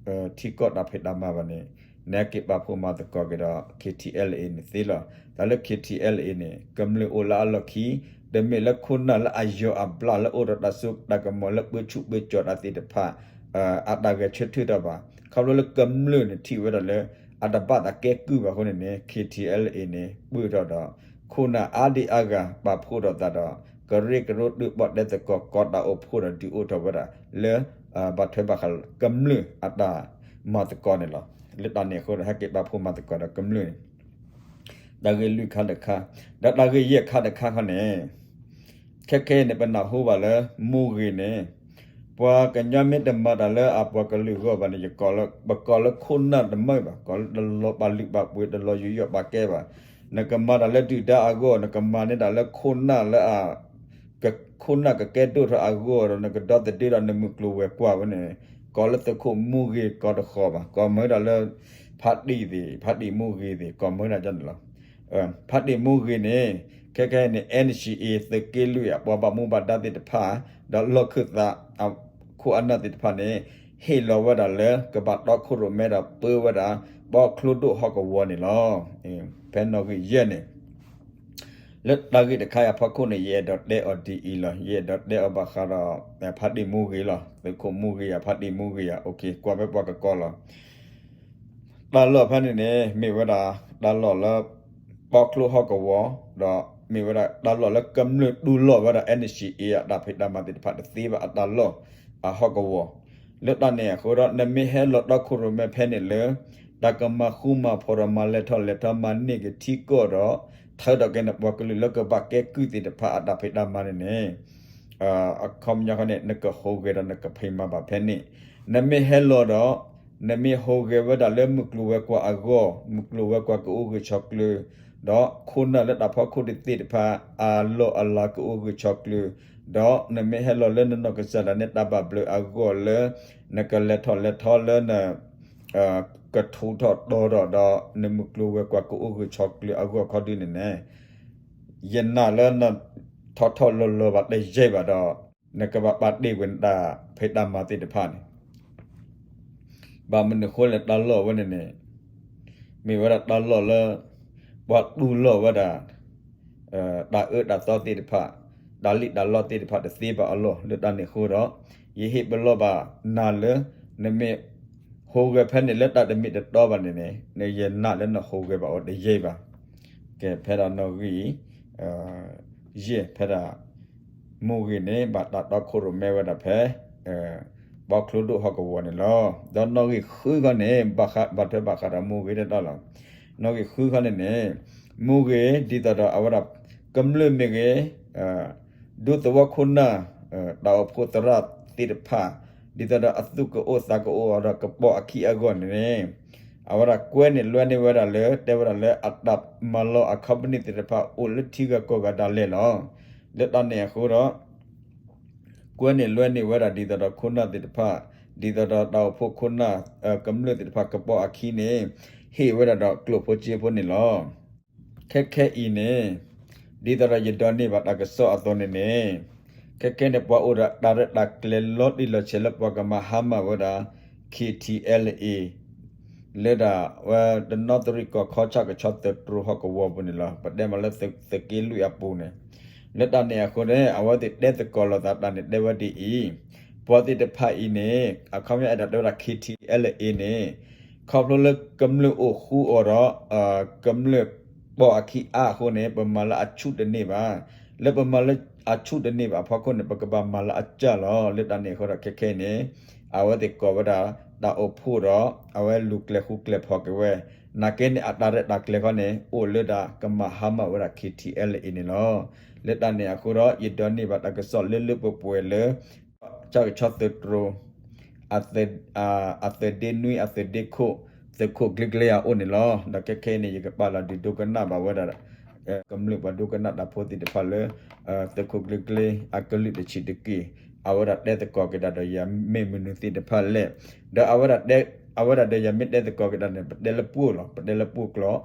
ထံကီၢ်တၢ်ဖံးတၢ်မၤဘၣ်န့ၣ် နဟဲက့ၤပာ်ဖှိၣ်မၤသကိးက့ၤဒီး KTLA န့ၣ်သ့လီၤ. တၢ်လၢ KTLA န့ၣ် ကမျၢၢ်အိၣ်လၢအလီၢ်ခံ တမ့ၢ်လၢခိၣ်နၢ်လၢအယီၤအဘျၣ်လၢအိၣ်ဒီးတၢ်စိတၢ်ကမီၤလၢပၢဆူၣ်ပၢကၠီၤတၢ်သ့ၣ်တဖၣ် အတၢ်ဂဲၤဆၢထၢၣ်တၢ်ဘၣ်. ခီဖျိလၢကမျၢၢ်န့ၣ်ထံၣ်ဝဲဒၣ်လၢ အတဘၣ်သးကဲကုၢ်ဘၣ်အဃိန့ၣ်န့ၣ် KTLA န့ၣ် ပၢၢ်ထီၣ်ဒီး ခိၣ်နၢ်အါဒံအါဂၤပာ်ဖှိၣ်ထီၣ်သးဒီး ကရၢကရိဒုးဘၣ်တဲသကိးကီးတၢ်အိၣ်ဖှိၣ်ဒီးဒုးအိၣ်ထီၣ်ဝဲဒၣ်လၢ ဘၣ်ထွဲဘၣ်ဃးကမျၢၢ်အတၢ်မၤသကိးန့ၣ်လီၤ. လၢတၢ်န့ၣ်အဃိဒီး ဟဲက့ၤပာ်ဖှိၣ်မၤသကိးဒီးကမျၢၢ်န့ၣ် တၢ်ဂ့ၢ်လွံၢ်ခါတခါ, ဒီးတၢ်ဂ့ၢ်ယဲၢ်ခါတခါခီန့ၣ် ခဲခဲအံၤန့ၣ် ပနၢ်ဟူဘၣ်လၢ မိၢ်ဂ့ၤန့ၣ် ပှၤကညီမ့ၢ်တမၤတၢ်လၢအပှၤကလုာ်အဂီၢ်ဘၣ်န့ၣ် ယကိးလၢ ပကိးလၢခိၣ်နၢ်တမၢဘၣ်, ကိးလၢတလီၤပာ်လုၢ်ပာ်ပှ့ၤ တလီၤယူးယီၣ်ပာ်ကဲဘၣ်. နကမၤတၢ်လၢဒုၣ်ဒါအဂီၢ်, နကမၤန့ၢ်တၢ်လၢခိၣ်နၢ်လၢအ ခိၣ်နၢ်ကကဲဒိၣ်ထီၣ်အဂီၢ်ဒီး နကဒီသဒၢဒီးနမုၢ်ကျိၤဝဲၤကွာ်ဝဲန့ၣ် ကိးလၢသုးခိၣ်မိၢ်ဂ့ၤကိးတဃီၤဘၣ်, ကိးမၢဒၣ်လၢ ဖးတံၢ်သ့ၣ်, ဖးတံၢ်မိၢ်ဂ့ၤသ့ၣ်, ကိးမၢဒၣ်န့ၣ်လီၤ. ဖးတံၢ်မိၢ်ဂ့ၤန့ၣ် ခဲခဲအံၤန့ၣ် NCA သုးက့လွံၢ်အ ပှၤဘၣ်မူဘၣ်ဒါသ့ၣ်တဖၣ် ဒီးလီၢ်ခၢၣ်သး အခိၣ်အနၢ်သ့ၣ်တဖၣ်န့ၣ် ဟ့ၣ်လီၤဝဲဒၣ်လၢကဘၣ်တီခိၣ်ရိၣ်မဲဒီးပၢဝဲဒၣ် ပီချိဒိၣ်ဟီၣ်ကဝီၤန့ၣ်လီၤ. ဖဲနီၣ်ဂံၢ်ယဲၢ်န့ၣ် လၢတၢ်ဂ့ၢ်တခါအံၤအဖီခိၣ်န့ၣ် ယအဲၣ်ဒိးတဲအီၤဒ်အံၤလီၤ. ယအဲၣ်ဒိးတဲအီၤဘၣ်ဃးဒီး ဖးတံၢ်မိၢ်ဂ့ၤလီၤ. သုးခိၣ်မိၢ်ဂ့ၤယၤ ဖးတံၢ်မိၢ်ဂ့ၤယၤ ကွၢ်ဖဲပှၤကကိးလီၤ. တၢ်လီၢ်ဖဲန့ၣ်န့ၣ် မ့ၢ်ဝဲဒၣ် တၢ်လီၢ်လၢ ပီချိဟီၣ်ကဝီၤ ဒီး မ့ၢ်ဝဲဒၣ်တၢ်လီၢ်လၢကမျၢၢ်တူၢ်လိာ်ဝဲဒၣ် NCA အတၢ်ဖံးတၢ်မၤသ့ၣ်တဖၣ်တသ့ဘၣ်အတၢ်လီၢ်အဟီၣ်ကဝီၤ, လၢတၢ်န့ၣ်အဃိဒီး နမ့ၢ်ဟဲလီၤတီခိၣ်ရိၣ်မဲဖဲန့ၣ်လၢ တၢ်ကမၤဃူမၤဖိးဒီးမၤလဲၤထီၣ်လဲၤထီမၤန့ၢ်က့ၤထံကီၢ်ဒီး ထၢထီၣ်က့ၤနပှၤကလုာ်လၢကဘၣ်ကဲကုၢ်သ့ၣ်တဖၣ်အတၢ်ဖံးတၢ်မၤန့ၣ်န့ၣ် အခီပညီခီန့ၣ် နကဟူးဂဲၤဒီးနကဖံးမၤဘၣ်ဖဲန့ၣ်, နမ့ၢ်ဟဲလီၤဒီး နမ့ၢ်ဟူးဂဲၤဝဲဒၣ်လၢမုၢ်ကျိၤဝဲၤကွာ်အဂီၢ်, မုၢ်ကျိၤဝဲၤကွာ်ကအိၣ်ဂၢၢ်ဆိးကျၢၤ, ဒီးခိၣ်နၢ်လၢတၢ်ဖီခိၣ်တသ့ၣ်တဖၣ် အလီၢ်အလၤကအိၣ်ဂၢၢ်ဆိးကျၢၤ, ဒီးနမ့ၢ်ဟဲလီၤလၢနနီၢ်ကစၢ်ဒၣ်နဲတၢ်ဘၣ်ဘျုးအဂီၢ်လၢ နကလဲၤထီၣ်လဲၤထီလၢန ကထူးထီၣ်တီထီၣ်ဒီး နမုၢ်ကျိၤဝဲၤကွာ်ကအိၣ်ဂၢၢ်ဆိးကျၢၤအဂီၢ်ခီဒုန့ၣ်န့ၣ်, ယနာ်လၢနထီထီၣ်လီၤလီၤဘၣ်တယဲၢ်ဘၣ်ဒီး နကဘၣ်ပာ်တ့ၢ်ကွံာ်နတၢ်ဖံးတၢ်မၤသ့ၣ်တဖၣ်န့ၣ်, ဘၣ်မနုၤဃိလဲၣ် တၢ်လီၢ်ဝဲန့ၣ်န့ၣ် မ့ၢ်ဝဲဒၣ်တၢ်လီၢ်လၢ ပှၤတူၢ်လိာ်ဝဲဒၣ် တၢ်အၢတၢ်သီသ့ၣ်တဖၣ်, တၢ်လံၣ်တၢ်လီသ့ၣ်တဖၣ်တသ့ဘၣ်အလီၢ် လၢတၢ်န့ၣ်အဃိဒီး ယဟ့ၣ်ပလီၢ်ဘၣ်နၤလၢ နမ့ၢ်ဟူးဂဲၤဖဲန့ၣ်လၢတၢ်တမ့ၢ်တတီဘၣ်န့ၣ်န့ၣ် ယနာ်လၢနဟူးဂဲၤဘၣ်အီၤတယဲၢ်ဘၣ်. ကဲ ဖဲဒၣ်နီၣ်ဂံၢ် ယဲၢ် ဖဲဒၣ် မူဂ့ၤန့ၣ် ဘၣ်တၢ်တီခိၣ်ရိၣ်မဲဝဲဒၣ်ဖဲ ဘီချိဒိၣ်ဟီၣ်ကဝီၤန့ၣ်လီၤ. ဒီးနီၣ်ဂံၢ်ဃုခီန့ၣ် ဘၣ်ထွဲဘၣ်ဃးဒီးမူဂ့ၤတၢ်လီၤ. နီၣ်ဂံၢ်ဃုခီန့ၣ်န့ၣ် မူဂ့ၤ ဒ်သိးဒီးအဝဲဒၣ် ကမျၢၢ်မ့ၢ်ဂ့ၤ ဒူသဝီခိၣ်နၢ် တၢ်အိၣ်ဖှိၣ်သရၣ်သ့ၣ်တဖၣ် ဒ်သိးဒီးအသူၣ်ကအိၣ်သးကအိၣ်အီၤဒီးကပိာ်အခံအဂီၢ်န့ၣ် အဝဲဒၣ်ကွဲန့ၢ်လွဲန့ၢ်ဝဲဒၣ်လၢ တဲဝဲဒၣ်လၢအတၢ်မၤလီၤအခီပနံၣ်သ့ၣ်တဖၣ်အိၣ်လၢထံဂၤကီၢ်ဂၤဒၣ်လဲာ်လီၤ. လၢတၢ်န့ၣ်အဃိဒီး ကွဲန့ၢ်လွဲန့ၢ်ဝဲဒၣ်ဒ်သိးဒီးခိၣ်နၢ်သ့ၣ်တဖၣ် ဒ်သိးဒီးတၢ်အိၣ်ဖှိၣ်ခိၣ်နၢ် ကမျၢၢ်သ့ၣ်တဖၣ်ကပိာ်အခံန့ၣ် ဟ့ၣ်ဝဲဒၣ်ဒီးကျိၣ်ဖိစ့ဖိန့ၣ်လီၤ. ခဲခဲအံၤန့ၣ် ဒ်သိးဒီးယဒိးန့ၢ်ဘၣ်တၢ်ကစီၣ်အသိးန့ၣ်န့ၣ် ခဲခဲန့ၣ် ပှၤအိၣ်ဒီးတၢ်ရဲၣ်တၢ်ကျဲၤလီၤတံၢ်လီၤဆဲးလၢပှၤကမၤဟါမၢ်ဝဲဒၣ် KTLA လၢဒၣ်ဝဲတနီသရံၣ်ကီၢ်ခီဆၣ်ကဆီသုးတြိၤဟီၣ်ကဝီၤပူၤန့ၣ်လီၤ. ပတဲမးလၢသုးက့လွံၢ်အပူၤန့ၣ် လၢတၢ်န့ၣ်အဃိန့ၣ် အဝဲသ့ၣ်တဲသကိးလိာ်သးတၢ်န့ၣ်တဲဝဲဒ်အံၤ, ပှၤသ့ၣ်တဖၣ်အံၤန့ၣ် အခီပညီအဲၣ်ဒိးတဲဝဲဒၣ် KTLA န့ၣ် ခီဖျိလၢကမျၢၢ်အိၣ်ဃူအီၤဒီး ကမျၢၢ်ပိာ်အခံအါအဃိန့ၣ် ပမၤလၢအဆူၣ်တန့ၢ်ဘၣ်. လၢပမၤလၢအဆူၣ်တန့ၢ်ဘၣ်အဖီခိၣ်န့ၣ် ပကဘၣ်မၤလၢအစၢ်လီၤ. လၢတၢ်န့ၣ်အဃိဒီးခဲခဲအံၤန့ၣ် အဝဲသ့ၣ်ကိးဝဲဒၣ်တၢ်အိၣ်ဖှိၣ်ဒီး အဝဲလူၤကျဲၤဃူကျဲၤဖိးက့ၤဝဲ, နာ်က့န့ၣ် အတၢ်ရဲၣ်တၢ်ကျဲၤခီန့ၣ် အိၣ်လၢတၢ်ကမၤဟါမၢ်ဝဲဒၣ် KTLA အံၤန့ၣ်လီၤ. လၢတၢ်န့ၣ်အဃိဒီး ယဒိးန့ၢ်ဘၣ်တၢ်ကစီၣ်လၢလၢပှဲၤပှဲၤလၢ ဆၣ်ကဆီသုးတြိၤ အသုးဒ့နွံ အသုးဒ့ခိၣ် သုးခိၣ်ကျ့ကျ့အအိၣ်န့ၣ်လီၤ. ဒီးခဲခဲအံၤန့ၣ် ယကပာ်လီၤဒုးဒိကနၣ်ဘၣ်ဝဲဒၣ် ကမျၢၢ်ပှၤဒိကနၣ်တၢ်ဖိသ့ၣ်တဖၣ်လၢ သုးခိၣ်ကျ့ကျ့အကလုၢ်တဆံးတက့ၢ် အဝဲဒၣ်တဲသကိးက့ၤတၢ်ဒီးယၤမ့ၢ်မနုၤသ့ၣ်တဖၣ်လဲၣ်. ဒီးအဝဲဒၣ် အဝဲဒၣ်ဒီးယၤမ့ၢ်တဲသကိးက့ၤတၢ်န့ၣ် ပတဲလၢပှိၢ်လီၤ ပတဲလၢပှိၢ်ကျိာ်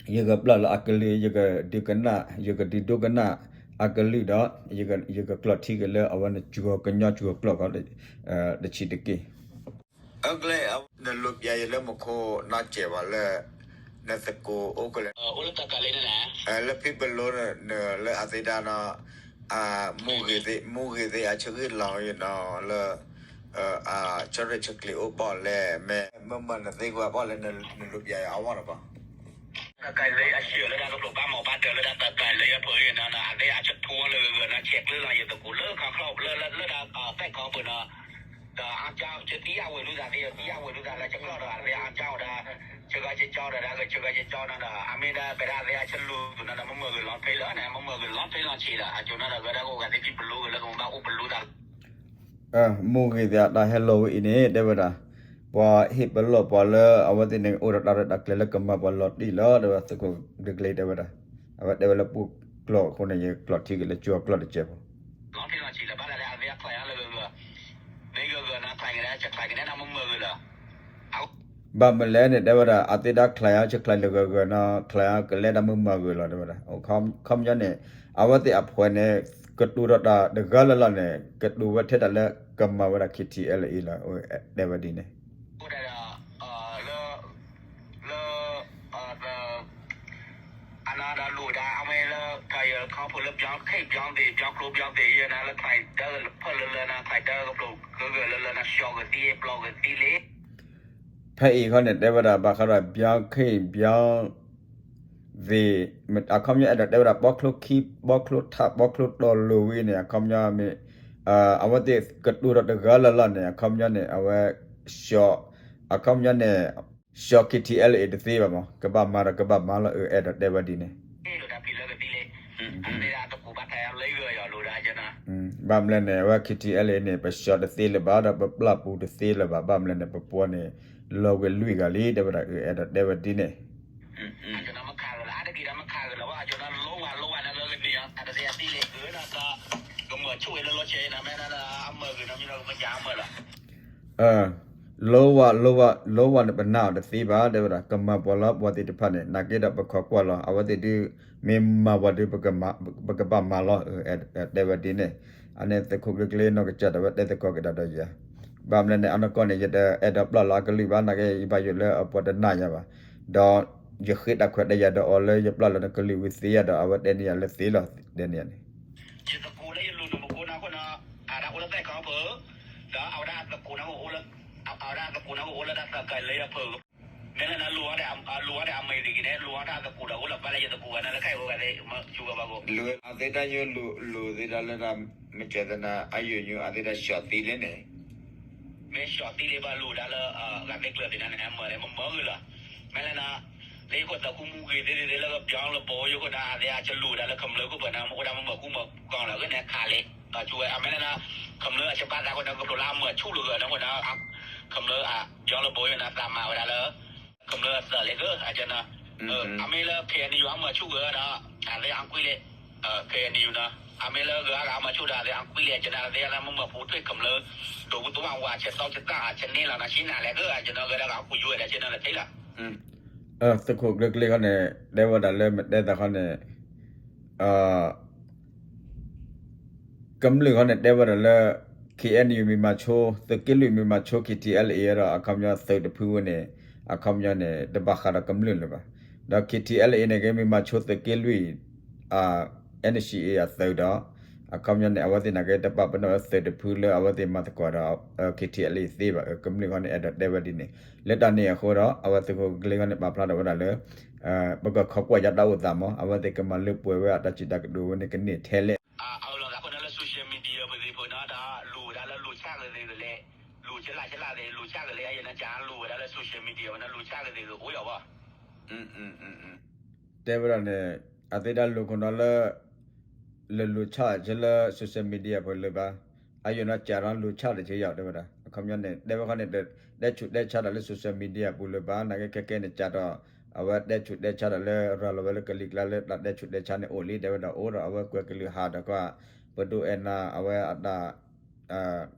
ဒီး ယကပာ်လီၤလၢအကလုၢ် ယကဒုးကနၣ် ယကဒုးဒိကနၣ်အကလုၢ်ဒီး ယကကျိးထံက့ၤလၢအဝဲန့ၣ် ကညီစှီၤကျိာ် တဆံးတက့ၢ်. နလိပျဲယလၢမူခိၣ်နီၢ်စဲးဘၣ်လၢ နသကိးအိၣ်ကလဲၤ လၢဖံပလိ လၢအသ့ဒၣ်နီၤ မူဂ့ၤသ့ၣ်အဆၢဂ့ၢ်လီၤနီၤလၢ အဆၢရဲၣ်ဆၢကျဲၤအိၣ်ဘၣ်လဲၣ် မ့ၢ်မ့ၢ်မၤနသ့ကွၢ်ဘၣ်လၢနလိပျဲယအဝဲလီၤဘၣ် တကးလၢအဆၢလၢတၢ်ကပျိာ်ဘၣ်မၤဘၣ်တၢ်လၢတၢ်တကးလၢယဖုအံၤနီၤ အသ့အဆၢထူလၢဂၢၢ်ဂၢၢ်နီၤ ဆဲးကျၢလီၤယသကိးလၢခီၣ်လၢတၢ်သဲကီၢ်ပူၤနီၤ ဒီးအကၠီဆၢသံအဝဲဒုးသးသ့ သံအဝဲဒုးသးလၢဆၢကျီၢ်ဒီး အသ့အကၠီဒီး ဆၢဂၤဆၢကၠီဒီး ဆၢဂၤဆၢကၠီနီၤဒီး အမ့ၢ်ဒၣ်ပဒၣ်သ့အဆၢလူၤနီၤဒီး မ့ၢ်မုၢ်ဂ့ၤလီၤဖဲလီၤန့ၣ် မ့ၢ်မုၢ်ဂ့ၤလီၤဖဲလီၤဆံးဒီး အကၠိနီၤဒီး ဂဲၤဒၣ်ကအိၣ်ဂၤသ့ဖံပလိဂ့ၤလၢကမၤဘၣ်အိၣ်ပလိသး မူဂ့ၤသ့ၣ်အတၢ်ဟဲလီၤဝဲအံၤန့ၣ် တဲဝဲဒၣ် ပှၤဟ့ၣ်ပလီၢ်ပှၤလၢအဝဲသ့ၣ်န့ၣ် အိၣ်ဒီးတၢ်ရဲၣ်တၢ်ကျဲၤလၢကမၤပှၤလီၤတံၢ်လီၤ တဲဝဲသုးခိၣ်ကျ့ကျ့တဲဝဲဒၣ် အဝဲတဲဝဲလၢပှိၢ်ကျိာ်အဃိန့ၣ် ယကျိးထံက့ၤလၢကၠိအကျိာ်တစဲးဖိ လီၤဖဲလီၤဆံးလီၤဘၣ်လၢအသ့အချဲးအါလၢဂၢၢ်ဂၢၢ် မ့ၢ်ဂၢၢ်ဂၢၢ်နီၤ ချဲးက့ၤန့ၣ် ဆဲးချဲးက့ၤန့ၣ်နီၤ မ့ၢ်မုၢ်ဂ့ၤလီၤ ဘၣ်မနုၤလဲၣ်န့ၣ် တဲဝဲဒၣ် အသ့ဒၣ်ချဲးအါ ဆဲးချဲးလၢဂၢၢ်ဂၢၢ်နီၤ ချဲးအါကလဲၤတၢ်မုၢ်မၤဂ့ၤလီၤ တဲဝဲဒၣ် ခီပညီန့ၣ် အဝဲသ့ၣ်အဖှဲးန့ၣ် ကတိၤဒီးတၢ်တဂၤလၢ်လၢ်န့ၣ် ကတိၤဝဲထဲတၢ်လၢကမၤဝဲဒၣ် KTLA လီၤ တဲဝဲဒ်န့ၣ် လၢ လၢ အနၤဒီးလူၤဒါ အဝဲလၢ ခါယခီဖိလၢ ပြောင်းခ့ပြောင်းသ့ ပြောင်းကျိုးပြောင်းသ့ ယနၤလၢ ခါယတၢ်ဖၢလၢလၢနၤ ခါယတၢ်ကပျိာ်ကဂၢၢ်လၢလၢနၤ ရှီကသံ ပျီကသံလံ ဖဲအံၤခီန့ၣ် တဲဝဲဒၣ် ဘၣ်ဃးဒီး ပြောင်းခ့ပြောင်း သ့ၣ်, အခီပညီအဲၣ်ဒိးတဲဝဲဒၣ် ဘီချိခံ ဘီချိထး ဘီချိတီၤလိၤဝံၤန့ၣ် အခီပညီမ့ၢ် အဝဲသ့ၣ်ကတိၤဒီးတဂၤလၢ်လၢ်န့ၣ် အခီပညီန့ၣ် အဝဲ ဆှီ, အခီပညီန့ၣ် ဆှီ KTLA တသ့ဘၣ်မး ကဘၣ်မၤဒီးကဘၣ်မၤလီၤ အၢ အဲၣ်ဒိးတဲဝဲဒ်န့ၣ် ဘၣ်မနုၤလဲၣ်န့ၣ် အဝဲ KTLA န့ၣ် ပဆှီတသ့လၢၤဘၣ်ဒီး ပပျၢ်ပူၤတသ့လၢၤဘၣ် ဘၣ်မနုၤလဲၣ်န့ၣ် ပပှီၢ်န့ၣ် လီၤဝဲလွံၢ်ဂၤလံ တဲဝဲဒၣ် အၢ အဲၣ်ဒိးတဲဝဲဒ်န့ၣ် လိဝဲ လိဝဲ လိဝဲန့ၣ် ပနာ်အီၤတသ့ဘၣ် တဲဝဲဒၣ် ကမၤပှၤလီၤ ပှၤသ့ၣ်တဖၣ်န့ၣ် နာ်က့ဒီးပခိးကွၢ်လီၤ အဝဲသ့ၣ်ဒုး မ့ၢ်မၤပှၤဒုး ပကဘၣ်မၤလီၤ တဲဝဲဒ်န့ၣ် အန့ၣ်သုးခိၣ်ကျ့ကျ့နီၢ်ကစၢ်ဒီး အဝဲတဲသကိးက့ၤဒီးဒီးယၤ ဘၣ်မနုၤလဲၣ်န့ၣ် အနီၢ်ကီၢ်န့ၣ် ယတအဲၣ်ဒိးပျၢ်လီၤအကလုၢ်ဘၣ် နာ်က့ယဘၣ်ယိၣ်လၢအပှၤတနာ်ယၤဘၣ် ဒီးယဃ့တၢ်ခွဲးတၢ်ယာ်ဒီးအီၤလၢယပျၢ်လီၤနကလုၢ်ဝံၤသ့ယၤဒီး အဝဲတဲန့ၢ်ယၤလၢသ့လီၤ တဲန့ၢ်ယၤန့ၣ် ယသကိးလၢယလူၤနမူကိးနၤအဃိန့ၣ် အဝဲဒၣ်အိၣ်လၢသဲၣ်ကီၢ်ဖၢ ဒီးအဝဲဒၣ်သကိးနၤအိၣ်လၢ အဝဲဒၣ်သကိးနၤအိၣ်လၢတၢ်သးကလၢယဖၢ မ့ၢ်လၢနလူၤအီၤဒီး လူၤအီၤဒီးအမံၤတဂ့ၤန့ၣ် လူၤအီၤတၢ်သကိးဒီးအိၣ်လၢဘၣ်လၢယသကိးဂၤန့ၣ် လၢခဲအံၤအိၣ်ဂၤသ့ၣ် မၢဆူဂၤဘၣ်ကိး လူၤအသ့တၢ်ညိလူၤသ့တၢ်လၢတၢ် မ့ၢ်ကဲသနၤ အယိာ်ညိ အသ့တၢ်ဆှီသံလံန့ၣ် မ့ၢ်ဆှီသံလံဘၣ်လူၤဒၣ်လၢ ဂၤသ့ၣ်ကျၢၤသ့ၣ်န့ၣ် မၢလၢမမၢဂ့ၤလီၤ မ့ၢ်လၢန လၢယခိၣ်သးခူမူဂ့ၤသ့ၣ်သ့ၣ်လၢကဘျီလၢဘိယိခိၣ်န့ၣ် အသ့အကလူၤဒၣ်လၢကမျၢၢ်ခိၣ်ပှၤန့ၣ် မ့ၢ်အိၣ်ဒၣ်မမၢဃူမၢကီၢ်လီၤဂ့ၤန့ၣ်ခးလံ ကၠူဝဲ အမ့ၢ်လၢန ကမျၢၢ်အဆဘၣ်သးခိၣ်န့ၣ် ကဖျိလၢအမၢဆူၣ်လီၤဂ့ၤန့ၣ်ခိၣ်န့ၣ် ကမျၢၢ်အဘျီလၢဘိယိန့ၣ် သးမၤဝဲဒၣ်လၢ ကမျၢၢ်အသးလၢက အကၠီန့ၣ် အမ့ၢ်လၢ KNU အမၢဆူၣ်ဂ့ၤဒီး အသ့အကွံာ်လံ KNU န့ၣ် အမ့ၢ်လၢဂၤအဂၤအမၢဆူၣ်ဒီး အသ့အကွံာ်လံ အကၠီန့ၣ် အသ့လၢမမၢဖိထွဲကမျၢၢ် ဒိၣ်ပူၤသဝီဝၤ ဆဲးသီဆဲးတၢ် ဆဲးန့ၢ်လီၤန့ၣ် ဆံးနၤလဲၣ်က အကၠီန့ၣ် ဂ့ၤဒၣ်ဂၤအခိၣ်ယိဝဲဒၣ်ကၠီန့ၣ်လၢထဲလီၤ သုးခိၣ်ကျ့ကျ့ခီန့ၣ် တဲဝဲဒၣ်လၢမ့ၢ်တဲသးခီန့ၣ် ကမျၢၢ်ခီန့ၣ် တဲဝဲဒၣ်လၢ KNU မ့ၢ်မၤဆိ သုးက့လွံၢ်မ့ၢ်မၤဆိ KTLA ဒီး အခီပညီသုးတဖုဝဲန့ၣ် အခီပညီန့ၣ် တဘၣ်ဃးဒီးကမျၢၢ်လၢၤဘၣ်. ဒီး KTLA န့ၣ်က့ မ့ၢ်မၤဆိသုးက့လွံၢ် NCA အသုးဒီး အခီပညီန့ၣ် အဝဲသ့ၣ်န့ၣ်က့ တပာ်ပနီၣ်လၢသုးတဖုလၢအဝဲသ့ၣ်မၤသကိးဒီး KTLA သ့ဘၣ်. ကမျၢၢ်ခီန့ၣ် အဲၣ်ဒိးတဲဝဲဒ်န့ၣ် လၢတၢ်န့ၣ်အဃိဒီး အဝဲသုးခိၣ်ကျ့ခီန့ၣ် ပာ်ဖျါထီၣ်ဝဲဒၣ်လၢ ပကခိးကွၢ်ယၤတၢ်အိၣ်သးမး အဝဲသ့ၣ်ကမၤလၢပှဲၤဝဲအတၢ်စံးတၢ်ကတိၤဝဲန့ၣ်ကန့ၢ်ထဲလဲၣ်. အလီၤသးခိၣ်န့ၣ်လၢ social media ပသ့ၣ်ဖုန့ၣ်ဒီး လူၤဝဲဒၣ်လၢလူၤဆၣ်ဂ့ၤသ့ၣ်ဂ့ၤလဲၣ်, လူၤဆၢလၢ်ဆၢလၢ်သ့ၣ် လူၤဆၣ်ဂ့ၤလဲၣ် အယန့ၣ်ကလူၤဝဲဒၣ်လၢ social media ပန့ၣ် လူၤဆၣ်ဂ့ၤသ့ၣ်ဂ့ၤအိၣ်ယၤဘၣ်. တဲဝဲဒၣ်န့ၣ် အသ့တၢ်လူၤခိၣ်န့ၣ်လၢ လၢလူၤဆၣ်ဆၢလၢ social media ပူၤလၢၤဘၣ်. အယိာ်န့ၣ်ကးထီၣ်လူၤဆၣ်တက့ၢ်ယၤ တဲဝဲဒၣ်. အခီပညီန့ၣ် တဲဝဲခီန့ၣ် တဲဆူးတဲဆါတၢ်လၢ social media ပူၤလၢၤဘၣ်. နာ်က့ခဲကဲန့ၣ်ကးထီၣ် အဝဲတဲဆူးတဲဆါတၢ်လၢ ရၤလီၤဝဲလၢကလံၤကျါလၢတၢ်တဲဆူးတဲဆါန့ၣ်အိၣ်လံ တဲဝဲဒၣ်အိၣ်ဒီး အဝဲကွဲးကလုၢ်ဟးဒီးကီး ပဒိၣ်အဲၣ်နၤ အဝဲအတၢ်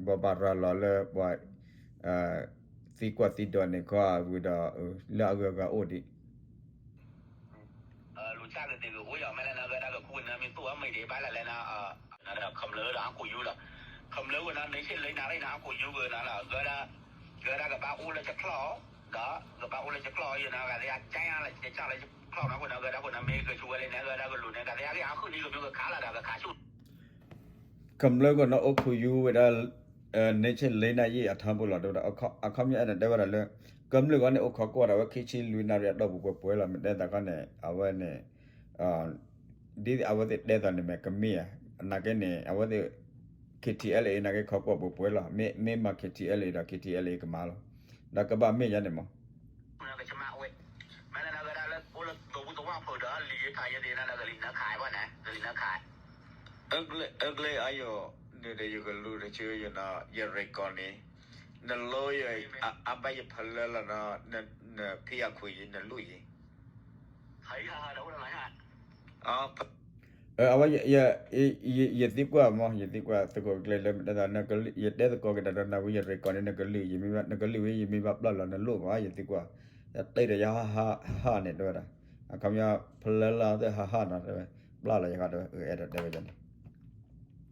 ဘိးဘၣ်ရၤလီၤလၢပှၤ သံကွၢ်သံဒိးန့ၣ်ခီဝံၤဒီး လၢအဂုၤအဂၤအိၣ်ဒံး လူၤဆၣ်ဂ့ၤသ့ၣ်ဂ့ၤအိၣ်ယၤ မ့ၢ်လၢနဂ့ၤဒၣ်ကခူန့ၣ် မ့ၢ်သိၣ်အမ့ၢ်ဒံးဘၣ်လၢ်လဲၣ်န့ၣ် ကမျၢၢ်ဒီးအခိၣ်ယူလီၤ. ကမျၢၢ်ဝဲန့ၣ် နဆ့ၣ်လ့နၤရ့ၣ်န့ၣ် အခိၣ်ယူဝဲန့ၣ်လီၤ. ဂ့ၤဒၣ် ဂ့ၤဒၣ်ကဘၣ်အိၣ်လၢယချီၣ် ဒီး ကဘၣ်အိၣ်လၢယချီၣ်ယဲန့ၣ် ဂ့ၤဒၣ်ယချီၣ်န့ၣ်အဃိန့ၣ် ဂ့ၤဒၣ်အဃိန့ၣ် မ့ၢ်ကဆူဝဲလၢန့ၣ် ဂ့ၤဒၣ်ကလူၤန့ၣ် ကသ့အဂ့ၢ်အဃုန့ၣ် ကမ့ၢ်ကခးလီၤဒီးကခးဆူၣ် ကမျၢၢ်ကနီၤအိၣ်ခိၣ်ယူဝဲဒၣ် နဆ့ၣ်လ့နၤရ့ၣ်အထီဘိလီၤ တဲဝဲဒၣ် အခီပညီအဲၣ်ဒိးတဲဝဲဒၣ်လၢ ကမျၢၢ်ဂီၢ်န့ၣ် အိၣ်ခိးကွၢ်ဒီးဝဲခံဆံလွံၢ်နၣ်ရံၣ်အတီၢ်ပူၤပှဲၤပှဲၤလီၤ မ့ၢ်တဲသးခီန့ၣ် အဝဲန့ၣ် ဒ်အဝဲသ့ၣ်တဲသးန့ၣ်မ့ၢ်ကမ့ၢ်ဧါ နာ်က့န့ၣ် အဝဲသ့ၣ် KTLA နာ်က့ခိးကွၢ်ပှဲၤပှဲၤလီၤ မ့ၢ်မၤ KTLA ဒီး KTLA ကမၤလီၤ ဒီးကဘၣ်မ့ၢ်ယါန့ၣ်မး ကမၤဝဲ မ့ၢ်လၢနဂ့ၤဒၣ်လၢအိၣ်လၢသိပူၤသဝီဖိဒီးလံာ်ယဖးယဲသ့ၣ်န့ၣ် ကလံၤနၢခးဘၣ်န့ၣ် ကလံၤနၢခး အကျဲအယိာ် နဒီးယကလူၤတဆၢယနီၤ ယရ့ၣ်ကီၢ်န့ၣ် နလိယ အဘၣ်ယဖလၢလီၤနီၤ နဖံးအခွံယံၤ နလူၤယံၤ အဝဲ ယသံကွၢ်မး ယသံကွၢ်သုးခိၣ်ကျ့လၢမ့ၢ်တဲသး ယတဲသကိးက့ၤတၢ်ဒီးနၤဝံၤ ယရ့ၣ်ကီၢ်န့ၣ် နကလုာ်ယမ့ၢ်ဘၣ် နကလုာ်ဝံၤ ယမ့ၢ်ဘၣ်ပျၢ်လီၤနလိၣ်မး ယသံကွၢ် ယတဲဒီးယဟးဟးန့ၣ် တဲဝဲဒၣ် အခီပညီ ဖလၢလၢသ့ၣ်ဟးဟးနီၤ တဲဝဲ ပျၢ်လီၤယဃီ တဲဝဲ အဲၣ်ဒိးတဲဝဲန့ၣ်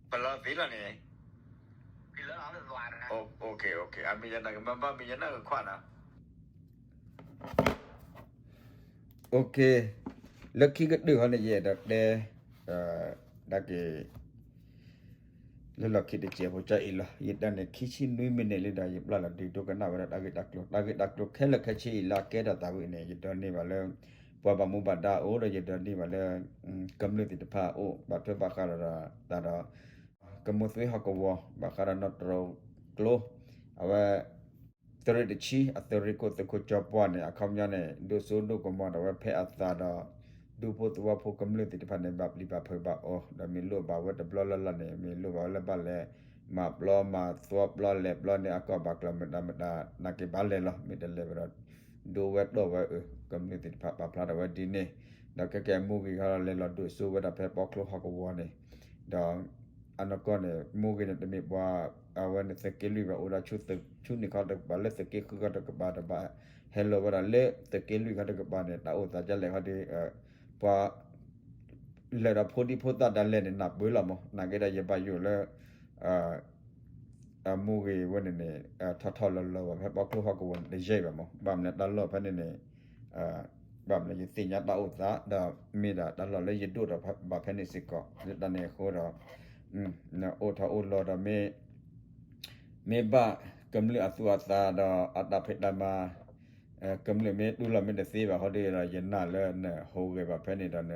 ဖလၢသ့လီၤန့ၣ် အမ့ၢ်ယနကမ့ၢ်ဘၣ်မ့ၢ်ယနကခွါနီၤ လၢခံကတၢၢ်ခီန့ၣ် ယအဲၣ်ဒိးတဲ ဒၣ်က့ၤ လၢလီၢ်ခံတစဲးဖိကအံၤလီၤ. ယတၢ်န့ၣ် ခံဆံနွံမံးနံးလံဒီး ယပျၢ်လီၤဒုးဒိကနၣ်ဝဲဒၣ်တၢ်ဂ့ၢ်တၢ်ကျိၤ တၢ်ဂ့ၢ်တၢ်ကျိၤခဲလၢာ်ခဲဆ့အံၤလၢအကဲထီၣ်သးဝံၤန့ၣ် ယဒိးန့ၢ်ဘၣ်လၢ ပ ပှၤဘၣ်မူဘၣ်ဒါအိၣ်ဒီး ယဒိးန့ၢ်ဘၣ်လၢ ကမျၢၢ်သ့ၣ်တဖၣ်အအိၣ် ဘၣ်ထွဲဘၣ်ဃးဒီးတၢ်ဒီး ကမိၢ်သွ့ဟီၣ်ကဝီၤ ဘၣ်ဃးဒီးနီၢ်တရိၤကျိ အဝဲ သုးရ့ၣ်တဆံ အသုးရ့ၣ်ခိၣ်သုးခိၣ်ကၠီပှၢ်န့ၣ် အခီပညီန့ၣ် ဒိၣ်စိဒိၣ်ကမီၤဒီး အဝဲဖဲအသးဒီး ဒူဖိသဝီဖိကမျၢၢ်သ့ၣ်တဖၣ်န့ၣ် ဘၣ်ပျံၤဘၣ်ဖုးဘၣ်အီၤ ဒီးမ့ၢ်လိၣ်ဘၣ်ဝဲတဘျီလၢ်လၢ်န့ၣ် မ့ၢ်လိၣ်ဘၣ်ဝဲလၢဘၣ်လဲၤ မၤပျီမၤသွီပျီလဲၤပျီန့ၣ် အကီၢ်ဘၣ်ကျီၤမတၤမတၤ နာ်က့ဘၣ်လဲၤလီၤ မ့ၢ်တလဲၤဝဲဒီး ဒိဝဲတီၢ်ဝဲအၢ ကမျၢၢ်သ့ၣ်တဖၣ်ပာ်ဖျါထီၣ်ဝဲဒ်န့ၣ် ဒီးခဲကဲမူဂ့ၤခီလဲၤလီၤဒိၣ်စိဝဲဒၣ်ဖဲပီချိဟီၣ်ကဝီၤန့ၣ် ဒီး အနီၢ်ကီၢ်န့ၣ် မူဂ့ၤန့ၣ် တမ့ၢ်ပှၤ အဝဲန့ၣ်သုးက့လွံၢ်ဘၣ် အိၣ်ဒီးဆူ ဆူန့ၣ်ခီတကပၤ လၢသုးက့ဃုခီတကပၤ တဘၣ်ဟဲလီၤဝဲဒၣ်လၢသုးက့လွံၢ်ခီတကပၤန့ၣ် တၢ်အိၣ်သးဒ်လဲၣ်ခီဒီး ပှၤ လဲၤဒီးဖိဒံဖိသၣ်ဒၣ်လဲာ်န့ၣ် နၢ်ပၢၢ်လီၤမး နာ်က့ဒီးယဘၣ်ယိၣ်လၢ အမူဂ့ၤဝဲန့ၣ်န့ၣ် ထီၣ်ထီၣ်လီၤလီၤဘၣ် ဖဲပီချိဟီၣ်ကဝီၤန့ၣ် တယံာ်ဘၣ်မး ဘၣ်မနုၤတၢ်လီၢ်ဖဲန့ၣ်န့ၣ် ဘၣ်မနုၤယသ့ၣ်ညါတၢ်အိၣ်သး ဒီးမ့ၢ်ဒၣ်တၢ်လီၢ်လၢယဒိၣ်ထီၣ်ဘၣ်ဖဲန့ၣ်စ့ၢ်ကီး လၢတၢ်န့ၣ်အဃိဒီး အိၣ်ထီၣ်အိၣ်လီၤဒီး မ့ၢ်ဘၣ်ကမျၢၢ်အသူအသးဒီးအတၢ်ဖံးတၢ်မၤ ကမျၢၢ်မ့ၢ်တူၢ်လိာ်မ့ၢ်တသ့ဘၣ်ဃီဒီး ယနာ်လၢနဟူးဂဲၤဘၣ်ဖဲန့ၣ်ဒီးန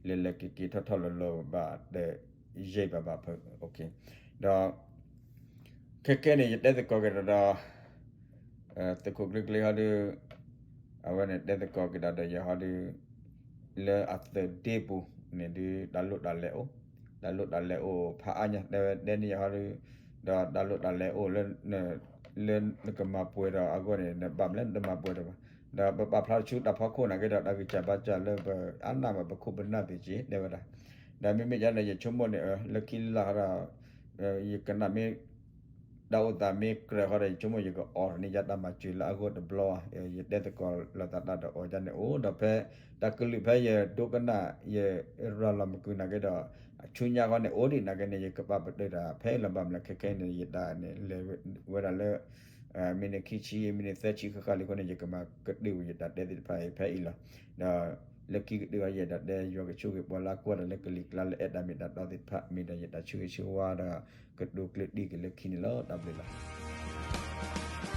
လဲၤလဲၤက့ၤက့ၤထီၣ်ထီၣ်လီၤလီၤဘၣ်ဒီးယံာ်ဘၣ်ဘၣ်ဖဲ ဒီး ခဲကဲန့ၣ် ယတဲသကိးက့ၤဒီး သုးခိၣ်ကျ့ကျ့ဟီဒီး အဝဲန့ၣ်တဲသကိးက့ၤဒီးယဟီဒီး လၢအသုးဒ့ပူၤန့ၣ်ဒုး တၢ်လိၣ်တၢ်လဲၤအိၣ် တၢ်လိၣ်တၢ်လဲၤအိၣ်ဖးအါညါ တဲဝဲတဲန့ၣ်ယဟီဒီး ဒီးတၢ်လိၣ်တၢ်လဲၤအိၣ်လၢ လၢနကမၤပှဲၤဒီးအဂီၢ်န့ၣ် နဘၣ်မနုၤလၢနတမၤပှဲၤဒီးဘၣ် ဒီးပပာ်ဖျါဆူတၢ်ဖီခိၣ်နာ်က့ဒီး တၢ်ဂံၢ်စၢ်ဘါစၢ်လၢပအါနၢ်ဘၣ် ပခိၣ်ပနၢ်သ့ၣ်က့ၤ တဲဝဲဒၣ် ဒီးမ့မ့ၢ်ဒ်န့ၣ် ယဆိကမိၣ်န့ၣ် လၢခံလၢ်ဒီး ယကနၣ်မ့ၢ် တၢ်အိၣ်သးမ့ၢ်ကြၢးဃီဒီး ယဆိကမိၣ်ယကအိးထီၣ်န့ၢ်ယၤတၢ်မၤစၢၤလၢအဂီၢ်တဘျီဧါ ယတဲသကိးလိာ်သးတၢ်ဒီးအီၤဒ်န့ၣ်အိၣ် ဒီးဖဲ တၢ်ကလုၢ်ဖဲယဒိကနၣ် ယရၤလီၤမုၢ်ကုနာ်က့ဒီး ဆူညါဃီန့ၣ် အိၣ်ဒံးနာ်က့န့ၣ် ယကပာ်ပတုာ်တၢ်ဖဲအံၤလီၤ ဘၣ်မနုၤလဲၣ်ခဲခဲအံၤန့ၣ် ယတၢ်န့ၣ် လဲၤဝဲဒၣ်လၢ မံးနံးခံဆံ မံးနံးသၢဆံဃၣ်ဃၣ်လံအဃိန့ၣ် ယကမၤကတၢၢ်ဝဲယတၢ်တဲသ့ၣ်တဖၣ်အံၤဖဲအံၤလီၤ. ဒီးလၢခံကတၢၢ်အံၤ ယတၢ်တဲယွၤကဆိၣ်ဂ့ၤပှၤလၢအကွၢ်တၢ်လၢကလံၤကျါ လၢအဲၣ်တၢ်မ့ၢ်တၢ်တီသ့ၣ်တဖၣ် မ့ၢ်ဒီးယတၢ်ဆၢဂ့ၤဆၢဝါဒီး ကတိၤကျၢၢ်တံၢ်က့ၤလၢခံန့ၣ်လီၤ. တၢ်ဘျုးလီၤ.